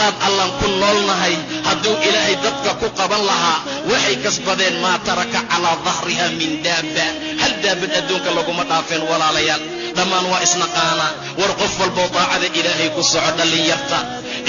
Dulqaad Allaan ku noolnahay. Hadduu Ilaahay dadka ku qaban lahaa waxay kasbadeen, maa taraka calaa dahriha min daabba, hal daabad adduunka laguma dhaafeen. Walaalayaal, dhammaan waa isnaqaanaa. War qof walboo daacada Ilaahay ku soco, dhallinyarta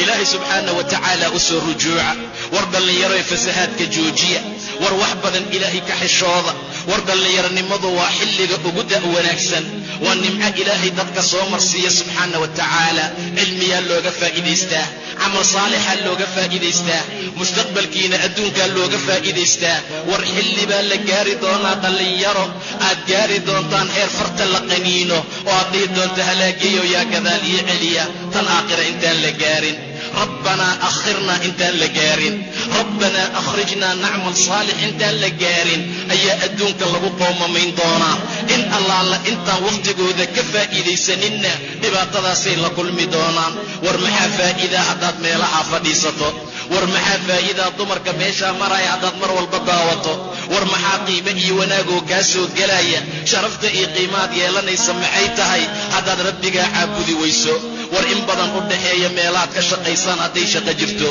Ilaahay subxaana wa tacaala u soo rujuuca. War dhallinyaroy, fasahaadka joojiya. War wax badan Ilaahay ka xishooda. War dhallinyaronimadu waa xilliga ugu da' wanaagsan, waa nimco Ilaahay dadka soo marsiiya subxaana wa tacaala. Cilmiyaa looga faa'iidaystaa, camal saalixaa looga faa'iidaystaa, mustaqbalkiina adduunkaa looga faa'iidaystaa. War xilli baa la gaari doonaa, dhallinyaro, aad gaari doontaan heer farta la qaniino oo aad dhihi doonta halaageeyo yaa gadaal ii celiya. Tan aakhira intaan la gaarin, rabbanaa akhirnaa intaan la gaarin, rabbanaa akhrijnaa nacmal saalix intaan la gaarin, ayaa adduunka lagu qoomamayn doonaa. In allaala intaan wakhtigooda ka faa'iidaysaninna dhibaatadaasay la kulmi doonaan. War maxaa faa'iidaa haddaad meelaha fadhiisato? War maxaa faa'iidaa dumarka meeshaa maraya haddaad mar walba daawato? War maxaa qiime iyo wanaagoo kaa soo gelaya? Sharafta iyo qiimaad yeelanaysa maxay tahay haddaad Rabbigaa caabudi weyso? War in badan u dhaxeeya meelaad ka shaqaysaan hadday shaqo jirto,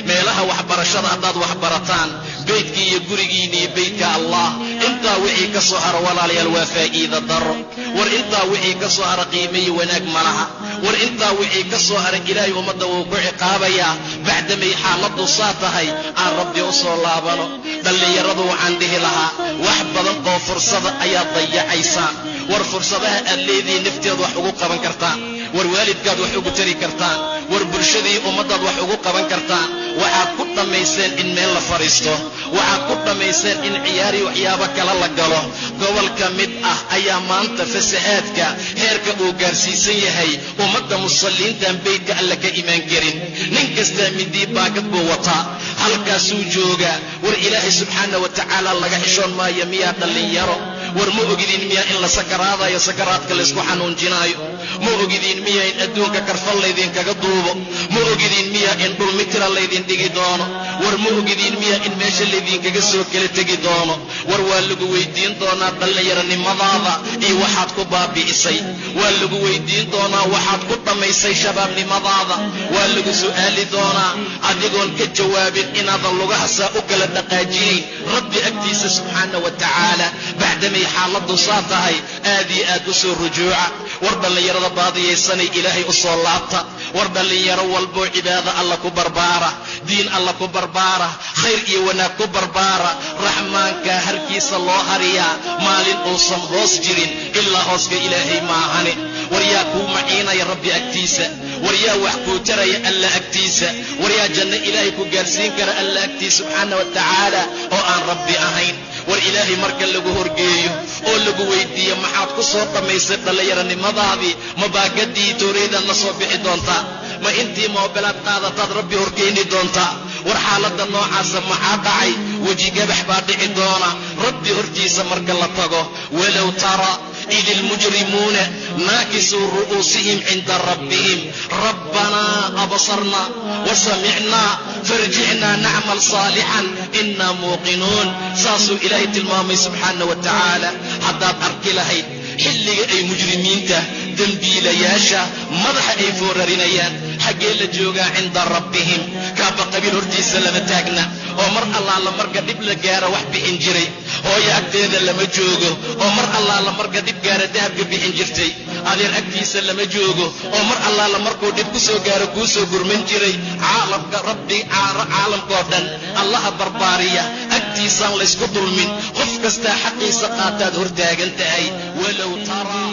meelaha waxbarashada haddaad wax barataan, beydkii iyo gurigiinna iyo beydka Allah, intaa wixii ka soo haro, walaalayaal, waa faa'iida daro. War intaa wixii ka soo hara qiime iyo wanaag ma laha. War intaa wixii ka soo hara Ilaahay ummadda wuu ku ciqaabayaa. Bacdamay xaaladdu saa tahay, aan Rabbi u soo laabano. Dhallinyaradu waxaan dhihi lahaa, wax badan oo fursada ayaad dayacaysaan. War fursadaha aad leedihiin nafteed wax ugu qaban kartaan, war waalidkaad wax ugu tari kartaan, war bulshadii ummaddaad wax ugu qaban kartaan. Waxaad ku dhammayseen in meel la fadhiisto, waxaad ku dhammayseen in ciyaari waxyaabo kale la galo. Gobolka mid ah ayaa maanta fasahaadka heerka uu gaarsiisan yahay ummadda musalliintan beydka Alla ka imaan karin. Nin kastaa midii baagad buu wataa, halkaasuu joogaa. War Ilaahay subxaana wa tacaala laga xishoon maayo miyaa, dhallinyaro? War ma ogidin miyaa in la sakaraadayo, sakaraadka laysku xanuunjinaayo? Ma ogidin miyaa in adduunka karfan laydinkaga duubo? Ma ogidin miyaa in dhul mitira laydin dhigi doono? War ma ogidin miyaa in meesha laydinkaga soo kala tegi doono? War waa lagu weydiin doonaa dhallinyaronimadaada iyo waxaad ku baabi'isay. Waa lagu weydiin doonaa waxaad ku dhammaysay shabaabnimadaada. Waa lagu su'aali doonaa adigoon ka jawaabin inaadan lugaha saa u kala dhaqaajinayn Rabbi agtiisa subxaana wa tacaala. Bacdamay xaaladdu saa tahay, aad iyo aad u soo rujuuca. War dhallinyarada baadiyaysanay, Ilaahay u soo laabta. War dhallinyaro walboo cibaado Alla ku barbaara, diin Alla ku barbaara, khayr iyo wanaag ku barbaara. Raxmaanka harkiisa loo hariyaa maalin uusan hoos jirin ilaa hooska Ilaahay maahane. War yaa kuu maciinaya Rabbi agtiisa? War yaa wax kuu taraya Alla agtiisa? War yaa janno Ilaahay ku gaarsiin kara Alla agtiisa subxaana wa tacaala oo aan Rabbi ahayn? War Ilaahay marka lagu horgeeyo oo lagu weydiiyo maxaad ku soo dhammaysay dhallinyaronimadaadii, ma baagadii tooreedaad la soo bixi doontaa? Ma intii moobilaad qaadataad Rabbi horkeeni doontaa? War xaaladda noocaasa maxaa dhacay? Weji gabax baa dhici doona Rabbi hortiisa marka la tago. Walow tara id ilmujrimuuna naakisuu ru'uusihim cinda rabbihim, rabbanaa absarna wasamicnaa farjicnaa nacmal saalixan innaa muuqinuun. Saasuu Ilaahay tilmaamay subxaana wa tacaala. Haddaad arki lahayd xilliga ay mujrimiinta, dembiilayaasha, madaxa ay foorarinayaan. Xaggee la joogaa? Cinda rabbihim. Kaaba qabiil hortiisa lama taagna oo mar allaala marka dhib la gaaro wax bixin jiray. Hooyo agteeda lama joogo oo mar allaala marka dhib gaara dahabka bixin jirtay. Adeer agtiisa lama joogo oo mar allaala markuu dhib ku soo gaaro kuu soo gurman jiray. Caalamka Rabbi, caalamkoo dhan Allaha barbaariya agtiisaan laysku dulmin, qof kastaa xaqiisa qaataad hortaagan tahay. Walow taraa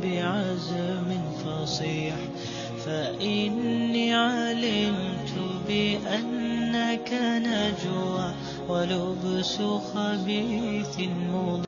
بعزم فصيح، فإني علمت بأنك نجوى ولبس خبيث مضيع.